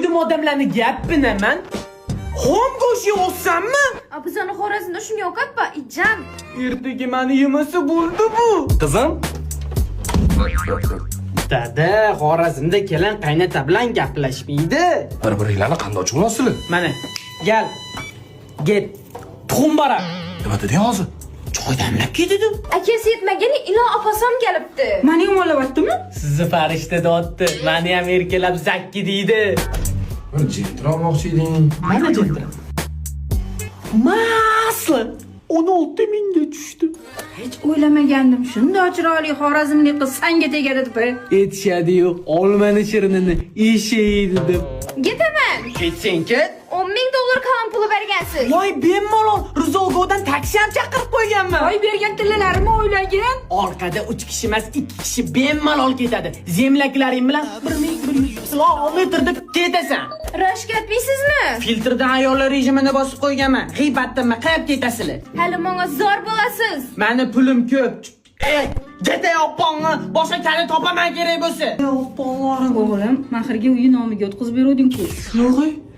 Odamlarni gapinaman. Xom go'sht yeyapsanmi? A bizani Xorazmda shunga ovqat bor, ijam. Ertaga mani yemasa bo'ldi bu. Qizim? Dada, Xorazmda kelin qaynota bilan gaplashmaydi. Bir-biringlarni qanday olasizlar? Mana, gel. Get. Tuxum bara. Nima deding hozir? Choy damlab ketdi. Akasi yetmagani ilon opasi ham kelibdi. Mani yomonlayaptimi? Sizni farishta deyapti. Mani ham erkalab Zakki deydi. Bir Gentra olmoqchi eding. Mana Gentra. Масло 16 mingga tushdi. Hech o'ylamagandim. Shunday chiroyli xorazmlik qiz sanga tegadi deb. Aytishadi-yu, olmani shirinini eshak yeydi deb. Ketaman. Ketsang ket. 10 ming dollar qalam puli bergansiz. Voy, bemalol Rizogodan taksi ham chaqirib qo'yganman. Voy, bergan tillalarimni o'ylagin. Orqada 3 kishi emas, 2 kishi bemalol ketadi. Земляк laring bilan 1100 kilometr deb ketasan. Rashk etmaysizmi? Filtrdan ayollar rejimini bosib qo'yganman. G'iybatdanmi qayerga ketasizlar? Hali menga zor bo'lasiz. Mani pulim ko'p. Ey, ketay oppong'i, boshqa kali topaman kerak bo'lsa. Ey, opponlarim. O'g'lim, mahrga uyi nomiga o'tkazib beruvding-ku. Yo'q.